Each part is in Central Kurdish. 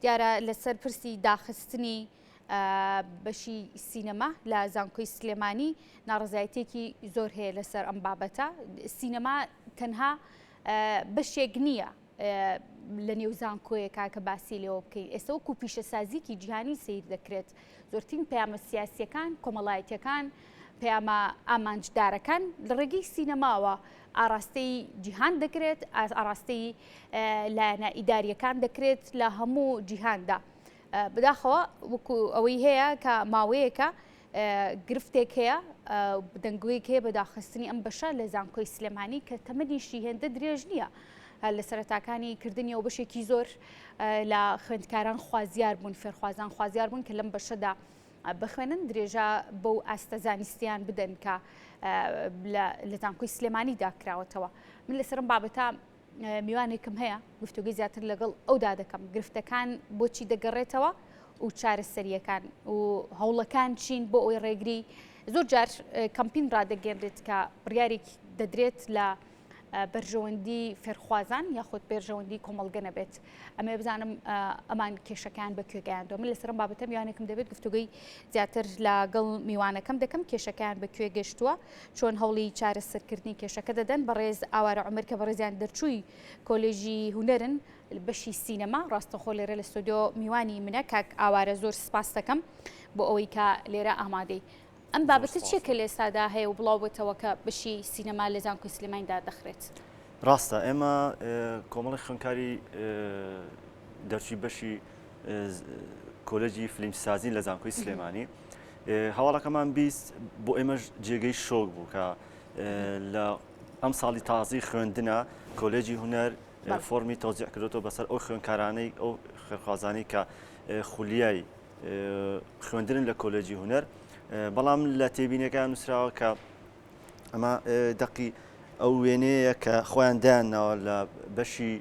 دیارە لەسەر پرسی داخستنی بەشی سینەما لە زانکۆی سلێمانی ناڕزایەتێکی زۆر هەیە لەسەر ئەم بابەتە سینەما تەنها بەشێک نییە لە نێو زانکۆیەکە کە باسی لێوە بکەین ئێستا وەکو پیشەسازیکی جیهانی سیر دەکرێت زۆرترین پەیامە سیاسیەکان کۆمەڵایەتیەکان پەیامە ئامانجدارەکان لە ڕێگەی سینەماوە ئاراستەی جیهان دەکرێت ئاراستەی لایەنە ئیداریەکان دەکرێت لە هەموو جیهاندا. بەداخەوە وەکو ئەوەی هەیە کە ماوەیەکە گرفتێک هەیە دەنگۆیەک هەیە بە داخستنی ئەم بەشە لە زانکۆی سلێمانی کە تەمەنیشی هێندە درێژ نییە لە سەرەتاکانی کردنی و بەشێکی زۆر لە خوێندکاران خوازیار بوون فێرخوازان خوازیار بوون کە لەم بەشەدا بخوێنن درێژە بەو ئاستە زانستیان بدەن کە لە زانکۆی سلێمانیدا کراوەتەوە من لەسەرم بابەتە میوانێکم هەیە گفتوگەی زیاتر لەگەڵ ئەودا دەکەم گرفتەکان بۆچی دەگەڕێتەوە و چارەسەریەکان و هەوڵەکان چین بۆ ئەوی ڕێگری زۆر جار کەمپین ڕادەگەێنرێت کە بڕیارێک دەدرێت لە بەرژەوەندی فێرخوازان یاخود بێرژەوەندی کۆمەڵگە نەبێت ئەمێ بزانم ئەمان کێشەکان بە کوێ گەیاندووە من لەسەرم بابەتە میوانێکم دەبێت گفتوگەی زیاتر لەگەڵ میوانەکەم دەکەم کێشەکان بە کوێ گەشتووە چۆن هەوڵی چارەسەرکردنی کێشەکە دەدەن بەڕێز ئاوارە عومەر کە بەڕێزیان دەرچووی کۆلێژی هونەرن بەشی سینەما ڕاستەخۆ لێرە لە ستۆدیۆ میوانی منە کاک ئاوارە زۆر سپاس دەکەم بۆ ئەوەی کە لێرە ئامادەی ئەم بابەتە چییە کە لە ئێستادا هەیە و بڵاو بۆتەوە کە بەشی سینەما لە زانکۆی سلێمانی دادەخرێت؟ ڕاستە ئێمە کۆمەڵی خوێندکاری دەرچووی بەشی کۆلێجی فلیمسازین لە زانکۆی سلێمانی هەواڵەکەمان 20 بۆ ئێمەش جێگەی شۆک بوو کە لە ئەم ساڵی تازی خوێندنە کۆلێجی هونەر فۆرمی تەوزیع کردێتەوە بەسەر ئەو خوێندکارانەی ئەو خێرخوازانی کە خولیای خوێندنن لە کۆلێجی هونەر بەڵام لە تێبینەکان نووسراوە کە ئەمە دەقی ئەو وێنەیە کە خۆیان دایانناوە لە بەشی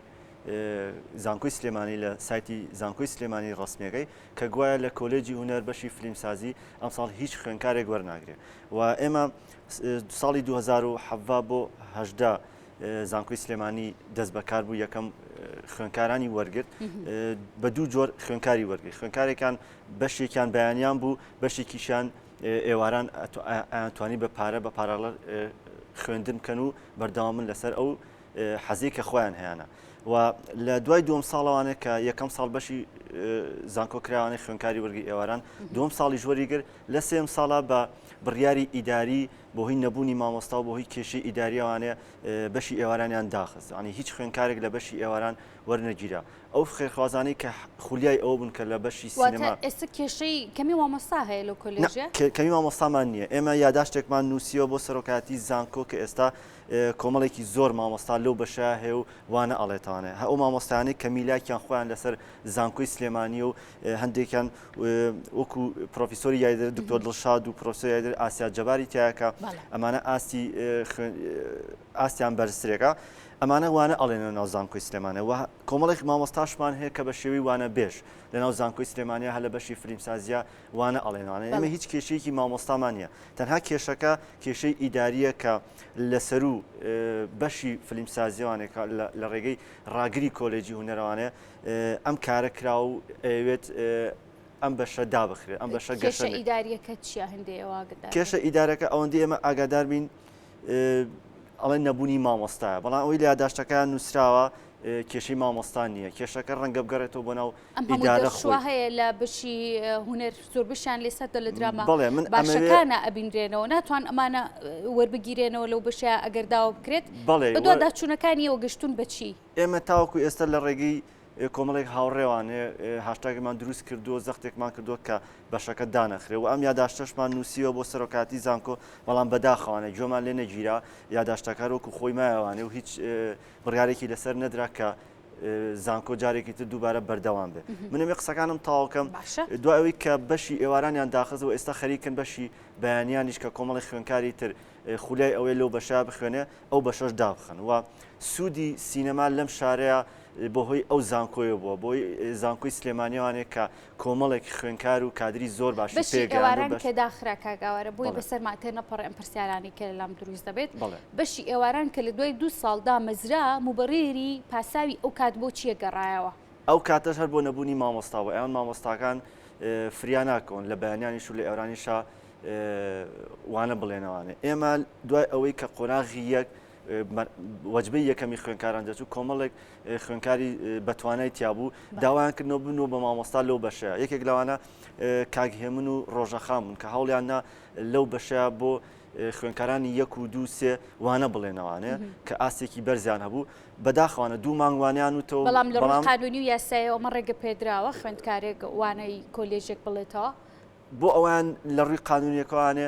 زانکۆی سلێمانی لە سایتی زانکۆی سلێمانی ڕسمیەکەی کە گوایە لە کۆلێجی هونەر بەشی فلیمسازی ئەمساڵ هیچ خوێنکارێک وەرناگرێت و ئێمە ساڵی 2017 بۆ هەشدا زانکۆی سلێمانی دەست بەکار بوو یەکەم خوێنکارانی وەرگرت بە دوو جۆر خوێنکاری وەرگرت خوێنکارێکان بەشێکیان بەیانیان بوو بەشێکیشیان ئێواران ئەیانتوانی بە پارە بە پاراڵە خوێندن بکەن و بەردەوام بن لەسەر ئەو حەزەی کە خۆیان هەیانە و لە دوای دووەم ساڵەوانێک کە یەکەم ساڵ بەشی زانکۆ کراوانەی خوێنکاری وەرگی ئێواران دووەم ساڵی ژوەری گر لە سێم ساڵە بە بڕیاری ئیداری بۆهی نەبوونی مامۆستا و بۆهی کێشەی ئیداریەوانێ بەشی ئێوارانیان داخست ینی هیچ خوێنکارێک لە بەشی ئێواران وەرنەگیرا ئەو خێرخوازانەی کە خولیای ئەوە بوون کە لە بەشی سینەما. واتە ئێستا کێشەی کەمی مامۆستا هەیە لەو کۆلێژە؟ نا، کەمی مامۆستامان نییە. ئێمە یاداشتێکمان نووسیوە بۆ سەرۆکایەتی زانکۆ کە ئێستا کۆمەڵێکی زۆر مامۆستا لەو بەشە هەیە و وانە ئەڵێتەوانێ. هە ئەو مامۆستایانەی کە میلاکیان خۆیان لەسەر زانکۆی سلێمانییە و هەندێکیان وەکو پرۆفیسۆری یاریدەر دکتۆر دڵشاد و پرۆفیسۆری یاریدەر ئاسیا جەباری تیایە کە ئەمانە ئاستی ئاستیان بەرزترێکە. ئەمانە وانە ئەڵێنەوە ناو زانکۆی سلێمانە و کۆمەڵێک مامۆستاشمان هەیە کە بە شێوەی وانە بێژ لە ناو زانکۆی سلێمانیا هەر لە بەشی فلیمسازیا وانە ئەڵێنەوانە ئێمە هیچ کێشەیەکی مامۆستامان نییە تەنها کێشەکە کێشەی ئیداریە کە لەسەرو بەشی فلیمسازیوانێک لە ڕێگەی ڕاگری کۆلێجی هونەرەوانێ ئەم کارە کرا و ئەوێت ئەم بەشە دابخرێت ئەم بەشە گەشە ئیداریەکە چیە هەندێ ئەوە کێشە ئیدارەکە ئەوەندی ئێمە ئاگادار بین ئەڵێن نەبوونی مامۆستایە بەڵام ئەوەی لە یاداشتەکەیان نووسراوە کێشەی مامۆستا نییە کێشەکە ڕەنگە بگەڕێتەوە بۆ ناو ئەم هەموو ئیدارە دەرچووە خۆی. هەیە لە بەشی هونەر زۆربەشیان لێستا لە دراما بەڵێ من ئەمەوێ باشەکانە ئەبینرێنەوە ناتوان ئەمانە وەربگیرێنەوە لەو بەشە ئەگەر داوا بکرێت بەڵێ بەدوا داچوونەکانیەوە گەشتوون بە چی؟ ئێمە تاوەکو ئێستا لە ڕێگەی کۆمەڵێک هاوڕێوانێ هاشتاگمان دروست کردووە زەختێکمان کردووە کە بەشەکە دانەخرێ و ئەم یاداشتەشمان نووسیوە بۆ سەرۆکایەتی زانکۆ بەڵام بەداخەوانە گوێمان لێ نەگیرا یاداشتەکە وەکو خۆی مایەوانێ و هیچ بڕیارێکی لەسەر نەدرا کە زانکۆ جارێکی تر دووبارە بەردەوام بێ منەوێ قسەکانم تەواوکەم دوای ئەوەی کە بەشی ئێوارانیان داخست و ئێستا خەریکن بەشی بەیانیانیش کە کۆمەڵی خوێنکاری تر خولیای ئەوەیە لەو بەشە بخوێنێ ئەو بەشەش دابخەن و سوودی سینەما لەم شارەیە بەهۆی ئەو زانکۆیە بووە بۆی زانکۆی سلێمانیوانێک کە کۆمەڵێک خوێنکار و کادری زۆر باشی بەشی پێگەیاند و ئێواران بەش کە داخرا کاک ئاوارە بۆی بەڵێ. بەسەرما تێنەپەڕێ ئەم پرسیارانەی کە لەلام دروست دەبێت بەڵێ. بەشی ئێواران کە لە دوای دوو ساڵ دامەزرا موبەریری پاساوی ئەو کات بۆ چییە گەڕایەوە؟ ئەو کاتەش هەر بۆ نەبوونی مامۆستا بوو، ئەیان مامۆستاکان فریا ناکەون لە بەیانیانیش و لە ئێوارانیشا وانە بڵێنەوانێ. ئێمە دوای ئەوەی کە قۆناغی یەک وەجبەی یەکەمی خوێنکاران دەچوو کۆمەڵێک خوێنکاری بەتوانای تیابوو داوایان کردنەوە بنەوە بە مامۆستا لەو بەشەیە یەکێک لەوانە کاک هێمن و ڕۆژەخان بوون کە هەوڵیان نا لەو بەشەیە بۆ خوێنکارانی یەک و دوو سێ وانە بڵێنەوانێ کە ئاستێکی بەرزیان هەبوو بەداخەوانە دوو مانگ وانەیان وتەوە بەڵام لە ڕووی قانونی و یاسایەوە ئەمە ڕێگە پێدراوە خوێندکارێک وانەی کۆلێژێک بڵێتەوە؟ بۆ ئەوان لە ڕووی قانونیەکەوانێ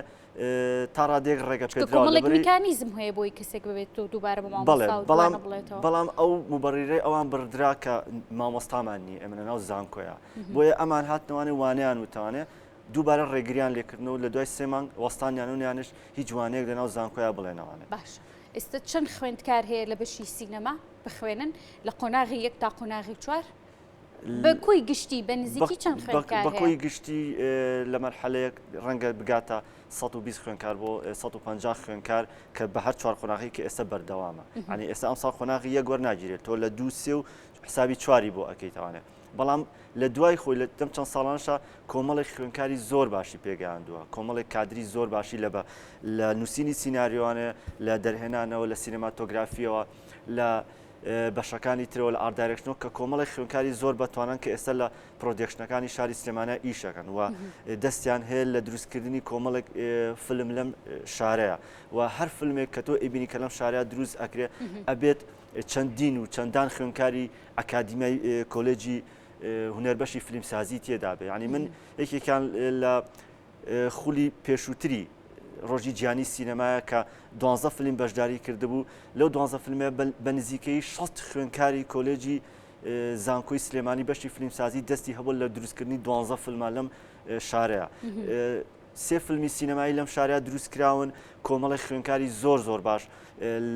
تا ڕادەیەک ڕێگە پێدراوە کۆمەڵێک میکانیزم هەیە بۆی کەسێک ببێت تۆ دووبارە بە مامۆستا و بەڵام بەڵام ئەو موبەڕیرەی ئەوان بڕدرا کە مامۆستامان نییە ئێمە لەناو زانکۆیە بۆیە ئەمان هاتنەوانێ وانەیان وتوانێ دووبارە ڕێگریان لێکردنەوە لە دوای سێ مانگ وەستانیان و نیانش هیچ وانەیەک لەناو زانکۆیا بڵێنەوانێ. باشە ئێستا چەند خوێندکار هەیە لە بەشی سینەما بخوێنن لە قۆناغی یەک تا قۆناغی چوار؟ بە کۆی گشتی بە نزیکی چەند خوێندکار بە کۆی گشتی لە مەرحەلەیەک ڕەنگە بگاتە 120 خوێندکار بۆ 150 خوێندکار کە بە هەر چوار قۆناغی کە ئێستا بەردەوامە ئەنی ئێستا ئەم ساڵ قۆناغی یەک وەرناگیرێت تۆ لە دوو سێ و حسابی چواری بۆ ئەەکەیتوانێت بەڵام لە دوای خۆی لە دەم چەند ساڵانشا کۆمەڵێک خوێندکاری زۆر باشی پێگەیاندووە کۆمەڵێک کادری زۆر باشی لە بە لە نووسینی سیناریۆوانێ لە دەرهێنانەوە لە سینەماتۆگرافیەوە لە بەشەکانی ترەوە لە art direction ەوە کە کۆمەڵێک خوێندکاری زۆر بەتوانان کە ئێستا لە production ەکانی شاری سلێمانیا ئیشەکەن و دەستیان هەیە لە دروستکردنی کۆمەڵێک فیلم لەم شارەیە و هەر فیلمێک کە تۆ ئەیبینی کە لەم شارەیە دروست ئەکرێ ئەبێت چەندین و چەندان خوێندکاری ئەکادیمیای کۆلێجی هونەر بەشی فیلمسازی تێدا بێ یعنی من یەکێکیان لە خولی پێشووتری ڕۆژی جیهانی سینەمایە کە دوانزە فیلم بەشداری کردبوو لەو دوانزە فیلمە بە نزیکەی 6 خوێندکاری کۆلێجی زانکۆی سلێمانی بەشی فیلمسازی دەستی هەبوو لە دروستکردنی دوانزە فیلمە لەم شارەیە. سێ فیلمی سینەمایی لەم شارە دروست کراون کۆمەڵی خوێنکاری زۆر زۆر باش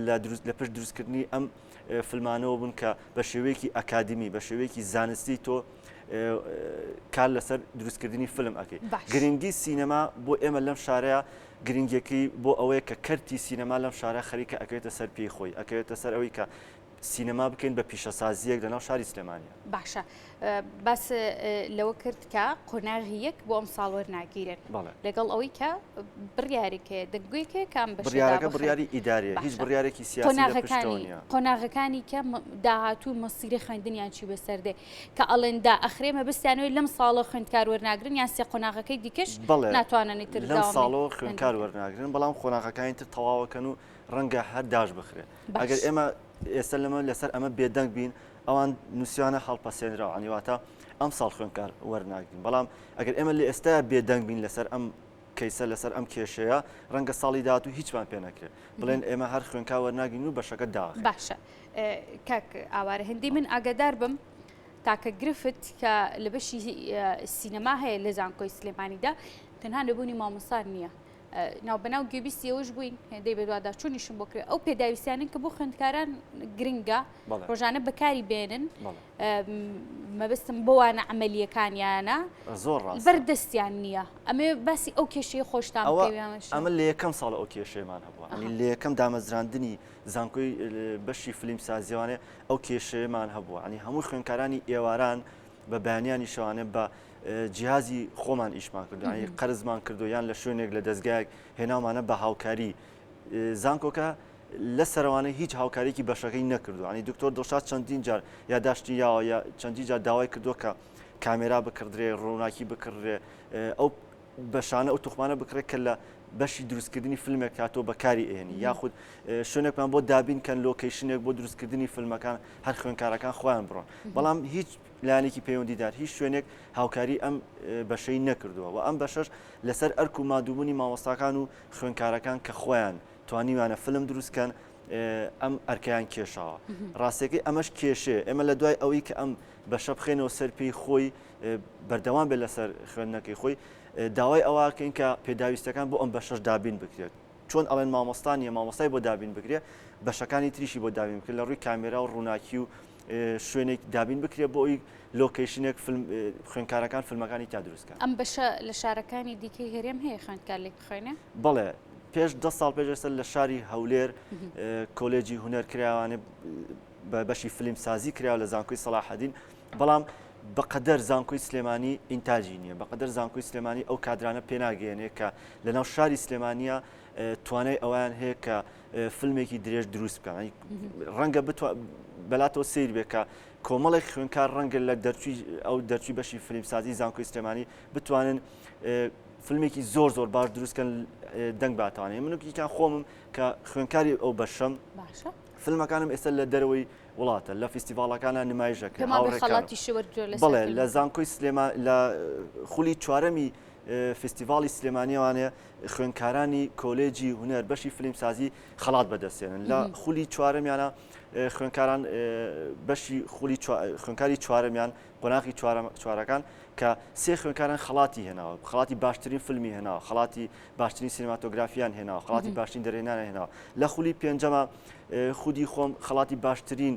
لە دروست لە پشت دروستکردنی ئەم فیلمانەوە بوون کە بە شێوەیەکی ئەکادمی بە شێوەیەکی زانستی تۆ کار لەسەر دروستکردنی فیلم ئەەکەی گرنگی سینەما بۆ ئێمە لەم شارەیە گرنگەکەی بۆ ئەوەیە کە کەرتی سینەما لەم شارە خەریکە ئەکەوێتە سەر پێی خۆی ئەکەوێتە سەر ئەوەی کە سینەما بکەین بە پیشەسازییەک لەناو شاری سلێمانیا. باشە باس لەوە کرد کە قۆناغی یەک بۆ ئەمساڵ وەرناگیرێن بەڵێ. لەگەڵ ئەوەی کە بڕیارێک هەیە دەنگۆیەک هەیە کە ئەم بەشە بڕیارەکە دابخرێت. بڕیاری ئیداریە هیچ باشە بڕیارێکی سیاسی لە پشتەوە قۆناغەکانی نییە. قۆناغەکانی کە داهاتوو مەسیری خوێندنیان چی بەسەر دێ کە ئەڵێن دائەخرێ مەبەستیان ئەوەیە لەم ساڵەوە خوێندکار وەرناگرن یان سێ قۆناغەکەی دیکەش بەڵێ ناتوانن ئیتر لەم داوامی ساڵەوە خوێندن خوێندکار بکەن. وەرناگرن بەڵام قۆناغەکانی تر تەواوەکەن و ڕەنگە هەر داش بخرێ ئەگەر باش. ئێمە ئێستا لەمە لەسەر ئەمە بێدەنگ بین ئەوان نووسیانە هەڵپەسێنراوە عنی واتە ئەم ساڵ خوێندکار وەرناگرین بەڵام ئەگەر ئێمە لە ئێستا بێدەنگ بین لەسەر ئەم کەیسە لەسەر ئەم کێشەیە ڕەنگە ساڵی داهاتوو هیچمان پێ نەکرێت بڵێن ئێمە هەر خوێندکار وەرناگرین و بەشەکە داخ باشە کاک ئاوارە هەندی من ئاگادار بم تاکە گرفت کە لە بەشی سینەما هەیە لە زانکۆی سلێمانیدا تەنها نەبوونی مامۆستا نییە ناوبەناو گوێبیستی ئەوەش بووین هێندەی بەدواداچوونیشم بۆ کرێ ئەو پێداویستیانەن کە بۆ خوێندکاران گرنگە ڕۆژانە بەکاری بێنن مەبەستم بۆ وانە عملیەکانیانە زۆر بەردەستیان نییە ئەمێ باسی ئەو کێشەیە خۆشتان ئەمە لە یەکەم ساڵ ئەو کێشەیەمان هەبووە لە یەکەم دامەزراندنی زانکۆی بەشی فلیم سازیوانێ ئەو کێشەیەمان هەبووە ینی هەموو خوێندکارانی ئێواران بە بەیانیانی شەوانێ بە جیهازی خۆمان ئیشمان کردو ینی قەرزمان کردو یان لە شوێنێک لە دەستگایەک هێناومانە بە هاوکاری زانکۆکە لە سەروانە هیچ هاوکارێکی بەشەکەی نەکردو ینی دکتۆر دڵشاد چەندین جار یاداشتی یاوە یا چەندین جار داوای کردووە کە کامێرا بکڕدرێ ڕووناکی بکڕدرێ ئەو بەشانە ئەو توخمانە بکڕێت کە لە بەشی دروستکردنی فیلمێک کاتۆ بەکاری ئێنی یاخود شوێنێکمان بۆ دابین کەن location ێک بۆ دروستکردنی فیلمەکان هەر خوێنکارەکان خۆیان بڕۆن بەڵام هیچ لایەنێکی پەیوەندیدار هیچ شوێنێک هاوکاری ئەم بەشەی نەکردووە و ئەم بەشەش لەسەر ئەرک و مادووبوونی مامۆستاکان و خوێندکارەکان کە خۆیان توانیویانە فیلم دروست کەن ئەم ئەرکەیان کێشاوە. ڕاستیەکەی ئەمەش کێشەیە ئێمە لە دوای ئەوەی کە ئەم بەشە بخەینەوە سەر پێی خۆی بەردەوام بێت لەسەر خوێندنەکەی خۆی داوای ئەوەکەین کە پێداویستەکان بۆ ئەم بەشەش دابین بکرێت. چۆن ئەڵێن مامۆستا نییە مامۆستای بۆ دابین بکرێ بەشەکانی تریشی بۆ دابین بکرێت لە ڕووی کامێرا و ڕووناکی و شوێنێک دابین بکرێت بۆ ئەوی location ێک خوێندکارەکان فیلمەکانی تا دروستکەن. ئەم بەشە لە شارەکانی دیکەی هەرێم هەیە خوێندکار لێک بخوێنێ؟ بەڵێ پێش دە ساڵ پێش ئێستا لە شاری هەولێر کۆلێجی هونەر کراوانێ بە بەشی فیلمسازی کراوە لە زانکۆی سەڵاحەدین. بەڵام بەقەدەر زانکۆی سلێمانی ئینتاجی نییە، بەقەدەر زانکۆی سلێمانی ئەو کادرانە پێناگەیەنێ کە لەناو شاری سلێمانیە توانای ئەویان هەیە کە فیلمێکی درێژ دروست بکەن. ڕەنگە بەلاتەوە سیر بێ کە کۆمەڵێک خوێنکار ڕەنگە لە دەرچوی ئەو دەرچوی بەشی فیلمسازی زانکۆی سلێمانی بتوانن فیلمێکی زۆر زۆر باش دروستکەن دەنگ باتوانێت من یکیان خۆمم کە خوێنکاری ئەو بەشەم باشە فیلمەکانم ئێستا لە دەرەوەی وڵاتە لە فیستیڤاڵەکانە نمایش دەکرێن پێمان بێ هاوڕێکانم خەڵاتیشی وەرگرتووە لەسەر بەڵێ لە فیلمەکە. زانکۆی سلێمان لە خولی چوارەمی فیستیڤاڵی سلێمانیەوانێ خوێندکارانی کۆلێجی هونەر بەشی فیلمسازی خەڵات بەدەستێنن لە خولی چوارەمیانە خوێندکاران بەشی خولی خوێندکاری چوارەمیان قۆناغی چوارەکان کە سێ خوێندکاران خەڵاتی هێناوە خەڵاتی باشترین فیلمی هێناوە خەڵاتی باشترین سینەماتۆگرافیان هێناوە خەڵاتی باشترین دەرهێنانیان هێناوە لە خولی پێنجەما خودی خۆم خەڵاتی باشترین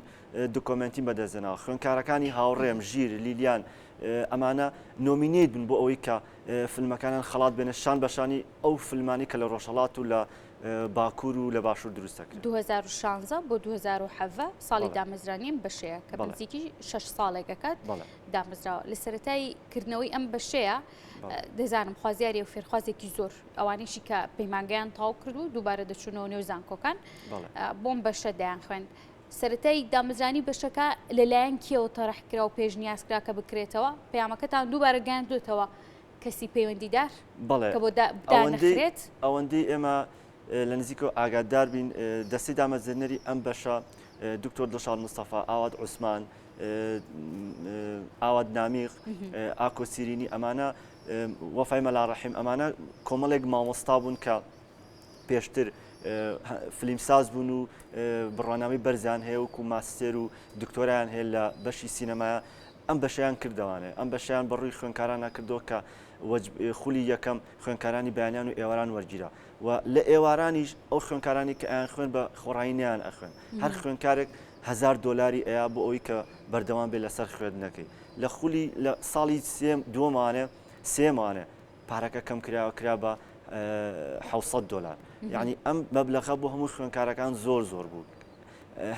دۆکۆمێنتیم بەدەستهێناوە خوێندکارەکانی هاوڕێم ژیر لیلیان ئەمانە nominate بوون بۆ ئەوەی کە فیلمەکانیان خەڵات بێنە شان بە شانی ئەو فیلمانی کە لە ڕۆژهەڵات و لە باکوور و لە باشوور دروست دەکرێن. 2016 بۆ 2017 ساڵی دامەزرانی ئەم بەشەیە کە بە نزیکی شەش ساڵێک ئەکات دامەزراوە. لە سەرەتای کردنەوەی ئەم بەشەیە دەزانم خوازیاری و فێرخوازێکی زۆر ئەوانیشی کە پەیمانگەیان تەواو کرد و دووبارە دەچوونەوە نێو زانکۆکان بۆم بەشە دەیان خوێند. سەرەتای دامەزرانی بەشەکە لەلایەن کێوە تەرح کرا و پێشنیاز کرا کە بکرێتەوە؟ پەیامەکەتان دووبارە گەیاندووەتەوە کەسی پەیوەندیدار بەڵێ کە بۆ دانەخرێت؟ ئەوەندەی ئێمە لە نزیکەوە ئاگادار بین دەستەی دامەزرێنەری ئەم بەشە دکتۆر دڵشاد مستەفا، ئاوات عوسمان، ئاوات نامیق، ئاکۆ سیرینی ئەمانە وەفای مەلا ڕەحیم ئەمانە کۆمەڵێک مامۆستا بوون کە پێشتر فلیمساز بوون و بڕوانامەی بەرزیان هەیە وەکو ماستێر و دکتۆرایان هەیە لە بەشی سینەمایە ئەم بەشیان کردوانێ ئەم بەشیان بەڕووی خوێنکارانە کردەوە کە خولی یەکەم خوێنکارانی بەیانیان و ئێواران وەرگیرا و لە ئێوارانیش ئەو خوێنکارانی کە ئەیان خوێن بە خۆڕایی نیان ئەخوێن هەر خوێنکارێک هزار دۆلاری ئەیا بۆ ئەوەی کە بەردەوام بێ لەسەر خوێندنەکەی لە خولی لە ساڵی سێم دووەمانێ سێمانێ پارەکە کەم کراوە کرا بە 600 دلار یعنی ئەم مەبلەغە بۆ هەموو خوێنکارەکان زۆر زۆر بوو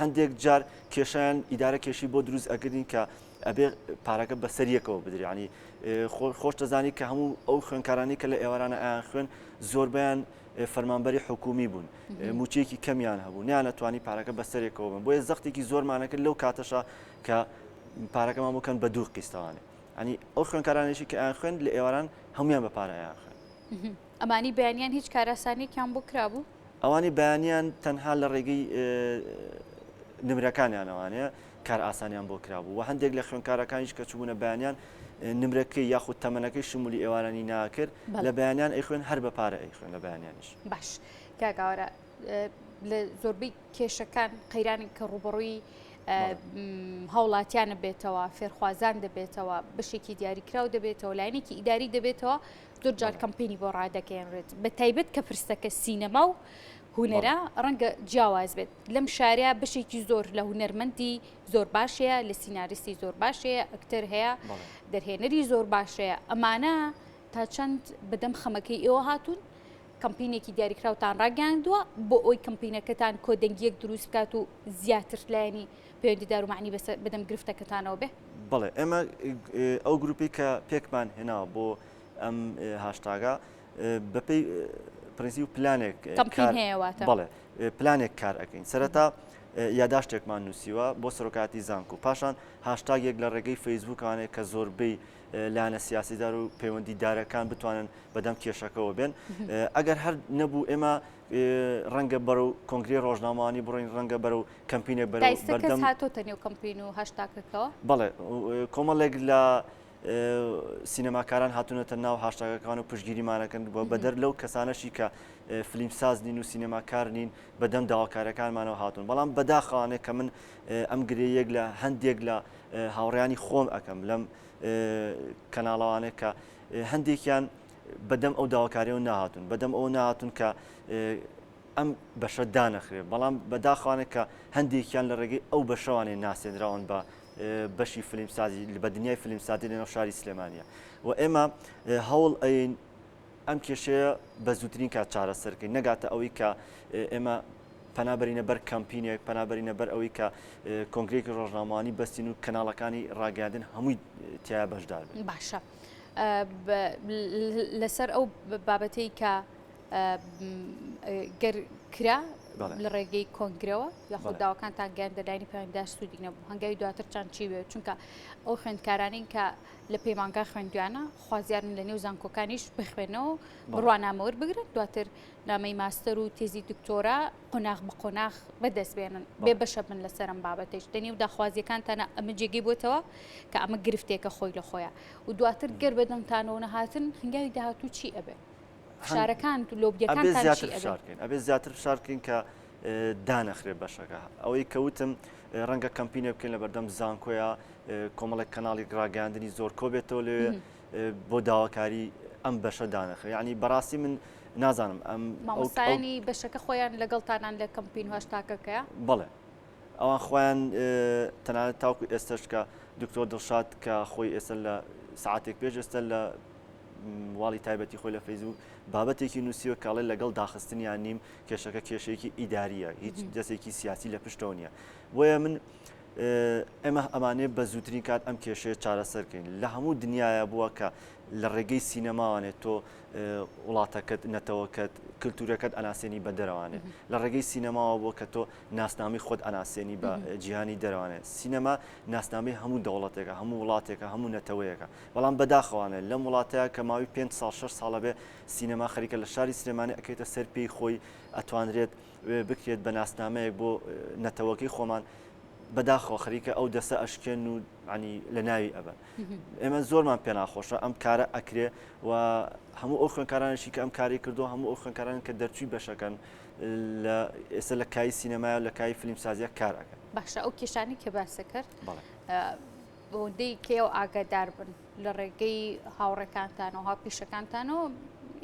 هەندێک جار کێشیان ئیدارە کێشی بۆ دروست ئەگرین کە ئەبێ پارەکە بەسەر یەکەوە بدرێ ینی خۆش دەزانی کە هەموو ئەو خوێنکارانی کە لە ئێوارانە ئەیان خوێن زۆربیان فەرمانبەری حکومی بوون موچەیەکی کەمیان هەبوو نیانەتوانی پارەکە بەسەرێکەوە بن بۆیە زەختێکی زۆرمانەکرد لەو کاتەشا کە پارەکەمان بکەن بە دوو قیستەوانێ ئەنی ئەو خوێنکارانێکی کە ئەیان خوێن لە ئێواران هەمویان بە پارە ئەیان خوێن. ئەمانی بەیانیان هیچ کاراسانیەکیان بۆ کرابوو؟ ئەوانی بەیانیان تەنها لە ڕێگەی نمرەکانیانەوانێ کار ئاسانیان بۆ کرابوو و هەندێک لە خوێنکارەکانیش کە چوبوونە بەیانیان نمرەکەی یاخود تەمەنەکەی شمولی ئێوارانی ناکرد لە بەیانیان ئەیخوێن هەر بە پارە ئەیخوێن لە بەیانیانیش. باش کاک ئاوارە لە زۆربەی کێشەکان قەیرانێک کە ڕووبەڕووی هاوڵاتیانە بێتەوە فێرخوازان دەبێتەوە بەشێکی دیاریکراو دەبێتەوە لایەنێکی ئیداری دەبێتەوە زۆر جار کەمپینی بۆ ڕادەگەیەنرێت بە تایبەت کە پرسەکە سینەما و هونەرە ڕەنگە جیاواز بێت لەم شارە بەشێکی زۆر لە هونەرمەندی زۆر باشەیە لە سیناریستی زۆر باشەیە ئەکتەر هەیە دەرهێنەری زۆر باشەیە ئەمانە تا چەند بەدەم خەمەکەی ئێوە هاتوون کەمپینێکی دیاریکراوتان ڕاگەیاندووە بۆ ئەوی کەمپینەکەتان کۆدەنگیەک دروست بکات و زیاتر لایەنی پەیوەندیدار و معنی بەسەر بەدەم گرفتەکەتانەوە بێ؟ بەڵێ ئێمە ئەو گروپی کە پێکمان هێناوە بۆ ئەم هاشتاگە بەپێی پرنسیپ و پلانێک کەمپین هەیە واتە بەڵێ پلانێک کار ئەەکەین سەرەتا یاداشتێکمان نووسیوە بۆ سەرۆکاتی زانکۆ پاشان هاشتاگێک لە ڕێگەی فەیسبوکانێک کە زۆربەی لایەنە سیاسیدار و پەیوەندیدارەکان بتوانن بەدەم کێشەکەەوە بێن ئەگەر هەر نەبوو ئێمە ڕەنگە بەرەو کۆنگری ڕۆژنامەوانی بڕۆین ڕەنگە بەرەو کەمپینێک بەرەو بەردەم هاتۆتە نێو کەمپین و هاشتاگەکەوە؟ بەڵێ کۆمەڵێک لە سینەماکاران هاتوونەتە ناو هاشتاگەکان و پشتگیریمانەکەن بە بەدەر لەو کەسانەشی کە فلیمساز نین و سینەماکار نین بەدەم داواکارەکانمانەوە هاتوون بەڵام بەداخەوانێ کە من ئەم گرێیەک لە هەندێک لە هاوڕیانی خۆم ئەەکەم لەم کەناڵەوانێک کە هەندێکیان بەدەم ئەو داواکاریەوە نەهاتوون، بەدەم ئەوە نەهاتوون کە ئەم بەشە دانەخرێت، بەڵام بەداخوانە کە هەندێکیان لە ڕێگەی ئەو بەشەوانێ ناسێنراون بە بەشی فلیمسازی بە دنیای فلیمسازی لەناو شاری سلێمانیە و ئێمە هەوڵ ئەین ئەم کێشەیە بە زووترین کات چارەسەرکەین نەگاتە ئەوەی کە ئێمە پەنا بەرینە بەر کەمپینێک، پەنا بەرینە بەر ئەوەی کە کۆنگرەیەکی ڕۆژنامەوانی بەستین و کەناڵەکانی ڕاگەیاندن هەمووی تیایا بەشدار بن. باشە لەسەر ئەو بابەتەی کە گەر کرا لە ڕێگەی کۆنگرەوە یاخود داواکانتان گەیاندە لایەنی پەیوەندیدار سوودی نەبوو هەنگاوی دواترتان چی بێت چونکە ئەو خوێندکارانەی کە لە پەیمانگا خوێندویانە خوازیارن لە نێو زانکۆکانیش بخوێنەوە بڕوانامە وەربگرن دواتر نامەی ماستەر و تێزی دکتۆرا قۆناغ بە قۆناغ بەدەست بێنن بێ بەشە بن لەسەر ئەم بابەتەیش لە نێو داخوازیەکانتانە ئەمە جێگەی بۆتەوە کە ئەمە گرفتێکە خۆی لە خۆیە و دواتر گەر بەدەنگتانەوە نەهاتن هەنگاوی داهاتوو چی ئەبێ؟ فشارەکان و لۆبیەکانتان چی ئەبێ؟ ئەبێ زیاتر فشار بکەین کە دانەخرێ بەشەکە ئەوەی کەوتم ڕەنگە کەمپینە بکەین لە بەردەم زانکۆیە کۆمەڵێک کەناڵی ڕاگەاندنی زۆر کۆ بێتەوە لەوێ بۆ داواکاری ئەم بەشە دانەخرێ یعنی بەڕاستی من نازانم ئەم مامۆستایانی بەشەکە خۆیان لەگەڵتانان لە کەمپین هاشتاکەکەیە؟ بەڵێ ئەوان خۆیان تەنانەت تاوکو ئێستش کە دکتۆر دڵشاد کە خۆی ئێستا لە ساعتێک پێش ئێستا لە واڵی تایبەتی خۆی لە فەیسبوک بابەتێکی نووسیوە کاڵێ لەگەڵ داخستنیان نیم کێشەکە کێشەیەکی ئیداریە هیچ دەستێکی سیاسی لە پشتەوە نییە بۆیە من ئێمە ئەمانێ بە زووترین کات ئەم کێشەیە چارەسەر کەین. لە هەموو دنیایا بووە کە لە ڕێگەی سینەماوانێ تۆ وڵاتەکەت، نەتەوەکەت، کلتورەکەت ئەناسێنی بە دەرەوانێ. لە ڕێگەی سینەماوە بووە کە تۆ ناسنامەی خۆت ئەناسێنی بە جیهانی دەرەوانێ. سینەما ناسنامەی هەموو دەوڵەتێکە، هەموو وڵاتێکە، هەموو نەتەوەیەکە. بەڵام بەداخەوانێ لەم وڵاتەیا کە ماوەی پێنج ساڵ شەش ساڵە بێ سینەما خەریکە لە شاری سلێمانی ئەکەوێتە سەر پێی خۆی ئەتوانرێت بکرێت بە ناسنامەیەک بۆ نەتەوەکەی خۆمان بەداخەوە خەریکە ئەو دەسە ئەشکێن و عنی لە ناوی ئەبن ئێمە زۆرمان پێناخۆشە ئەم کارە ئەکرێ و هەموو ئەو خوێنکارانشی کە ئەم کاری کردو هەموو ئەو خوێنکاران کە دەرچووی بەشەکەن لە ئێستا لە کای سینەمایە لە کای فیلم سازیە کار ئەکەن باشە ئەو کێشانی کە باسە کرد بەوەندەی کێو ئاگادار بن لە ڕێگەی هاوڕێکانتانەوە هاوپیشەکانتانەوە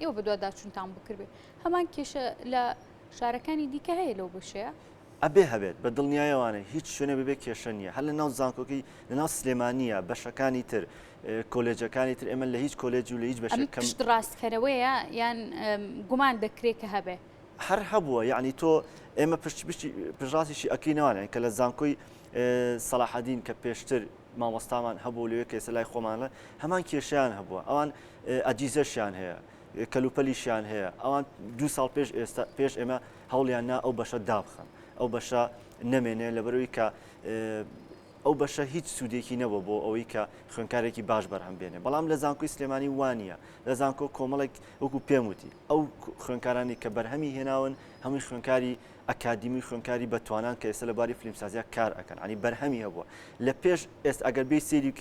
ئێوە بەدواداچوونتان بکردێ هەمان کێشە لە شارەکانی دیکە هەیە لەو بەشەیە؟ ئەبێ هەبێت بە دڵنیایەوانێ هیچ شوێنێ بەبێ کێشە نییە هەر لە ناو زانکۆکەی لە ناو سلێمانیە بەشەکانی تر کۆلێجەکانی تر ئێمە لە هیچ کۆلێج و لە هیچ بەشێک کەم پشت ڕاستکەرەوەیە یان گومان دەکرێت کە هەبێ؟ هەر هەبووە یعنی تۆ ئێمە پشت پشتڕاستیشی ئەکەینەوانێ کە لە زانکۆی سەلاحەدین کە پێشتر مامۆستامان هەبوو لەوێ کە ئێستا لای خۆمانە هەمان کێشیان هەبووە ئەوان ئەجیزەشیان هەیە کەلوپەلیشیان هەیە ئەوان دوو ساڵ پێش ئێستا پێش ئێمە هەوڵیان نا ئەو بەشە دابخەن ئەو بەشە نەمێنێ لەبەرەوەی کە ئەو بەشە هیچ سوودێکی نەبوو بۆ ئەوەی کە خوێنکارێکی باش بەرهەم بێنێ بەڵام لە زانکۆی سلێمانی وانە لە زانکۆ کۆمەڵێک وەکو پێم وتی ئەو خوێنکارانی کە بەرهەمی هێناون هەمووی خوێنکاری ئەکادیمی خوێنکاری بەتوانان کە ئێستا لە باری فیلمسازیا کار ئەکەن عنی بەرهەمی هەبووە لە پێش ئێستا ئەگەر بێ سەیری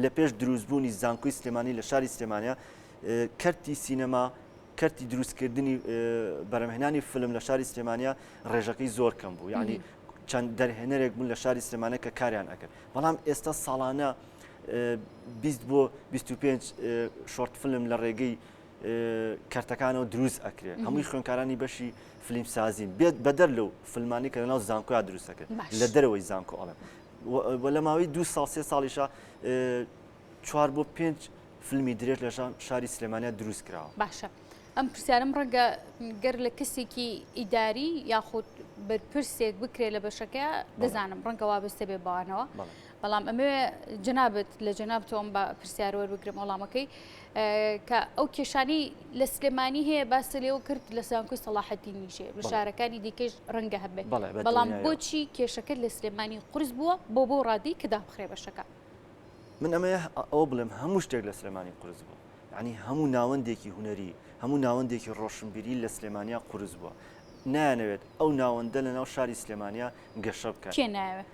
لە پێش دروستبوونی زانکۆی سلێمانی لە شاری سلێمانیا کەرتی سینەما، کەرتی دروستکردنی بەرهەمهێنانی فیلم لە شاری سلێمانیا ڕێژەکەی زۆر کەم بوو یعنی چەند دەرهێنەرێک بوون لە شاری سلێمانە کە کاریان ئەکرد بەڵام ئێستا ساڵانە 20 بۆ 25 short film لە ڕێگەی کەرتەکانەوە دروست ئەکرێت هەمووی خوێنکارانی بەشی فیلم سازین بێت بەدەر لەو فیلمانی کە لەناو زانکۆیا دروست دەکرێت لە دەرەوەی زانکۆ ئەڵێم لە ماوەی دو ساڵ سێ ساڵیشە چوار بۆ پێنج فیلمی درێژ لە شاری سلێمانیا دروست کراوە. باشە ئەم پرسیارم ڕەنگە گەر لە کەسێکی ئیداری یاخود بەرپرسێک بکرێت لە بەشەکە دەزانم ڕەنگە وابەستە بێ بەوانەوە بەڵام ئەمێ جەنابت لە جەنابتەوەم بە پرسیار وەربگرم وەڵامەکەی کە ئەو کێشانی لە سلێمانی هەیە باس لێوە کرد لە زانکۆی سەڵاحەدینیشێ لە شارەکانی دیکەش ڕەنگە هەبێت بەڵام بۆچی کێشەکە لە سلێمانی قورس بووە بۆ بۆ ڕادی کە دابخرێ بەشەکە من ئەمەیە ئەوە بڵێم هەموو شتێک لە سلێمانی قورس بووە یعنی هەموو ناوەندێکی هونەری هەموو ناوەندێکی ڕۆشنبیری لە سلێمانیا قورس بووە نایانەوێت ئەو ناوەندە لە ناو شاری سلێمانیا گەشە بکات کێ نایەوێت؟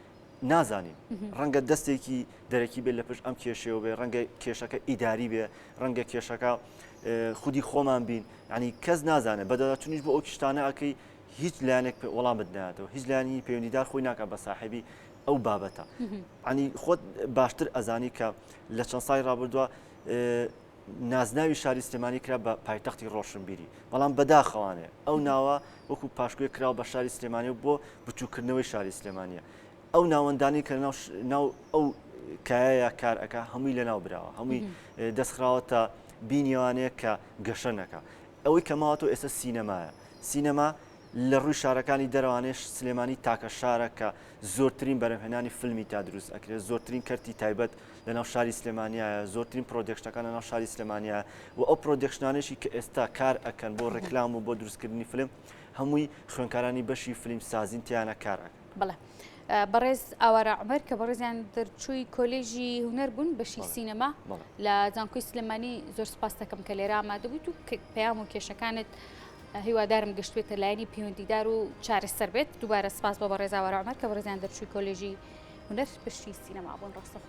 نازانین ڕەنگە دەستێکی دەرەکی بێت لە پشت ئەم کێشەوە بێ ڕەنگە کێشەکە ئیداری بێ ڕەنگە کێشەکە خودی خۆمان بین ینی کەس نازانێت بەدەداچونیش بۆ ئەو شتانە ئەەکەی هیچ لایەنێک وەڵامت ناتەوە هیچ لایەنی پەیوەندیدار خۆی ناکات بە ساحێبی ئەو بابەتە عنی خۆت باشتر ئەزانی کە لە چەند ساڵی ڕابردووە نازناوی شاری سلێمانی کرا بە پایتەختی ڕۆشنبیری بەڵام بەداخەوانێ ئەو ناوە وەکو پاشکۆی کراوە بە شاری سلێمانی و بۆ بچووکردنەوەی شاری سلێمانیە ئەو ناوەندانی کە ناو ناو ئەو کایەیە کار ئەکا هەمووی لەناو براوە هەمووی لە ڕووی شارەکانی دەرەوانێش سلێمانی تاکە شارە کە زۆرترین بەرهەمهێنانی فیلمی تا دروست ئەکرێت، زۆرترین کەرتی تایبەت لەناو شاری سلێمانیایە، زۆرترین production ەکان لەناو شاری سلێمانیایە و ئەو production انەشی کە ئێستا کار ئەکەن بۆ ڕێکلام و بۆ دروستکردنی فیلم هەمووی خوێندکارانی بەشی فیلم سازین تیانە کار ئەکەن. بەڵێ بەڕێز ئاوارە عومەر کە بەڕێزیان دەرچووی کۆلێژی هونەر بوون بەشی سینەما لە زانکۆی سلێمانی زۆر سپاس دەکەم کە لێرە ئامادە بوویت و پەیام و کێشەکانت هیوادارم گەشتبێتە لایەنی پەیوەندیدار و چارەسەر بێت. دووبارە سپاس بۆ بەڕێز ئاوارە عومەر کە بەڕێزیان دەرچووی کۆلێژی هونەر بەشی سینەما بوون. ڕاستەخۆ.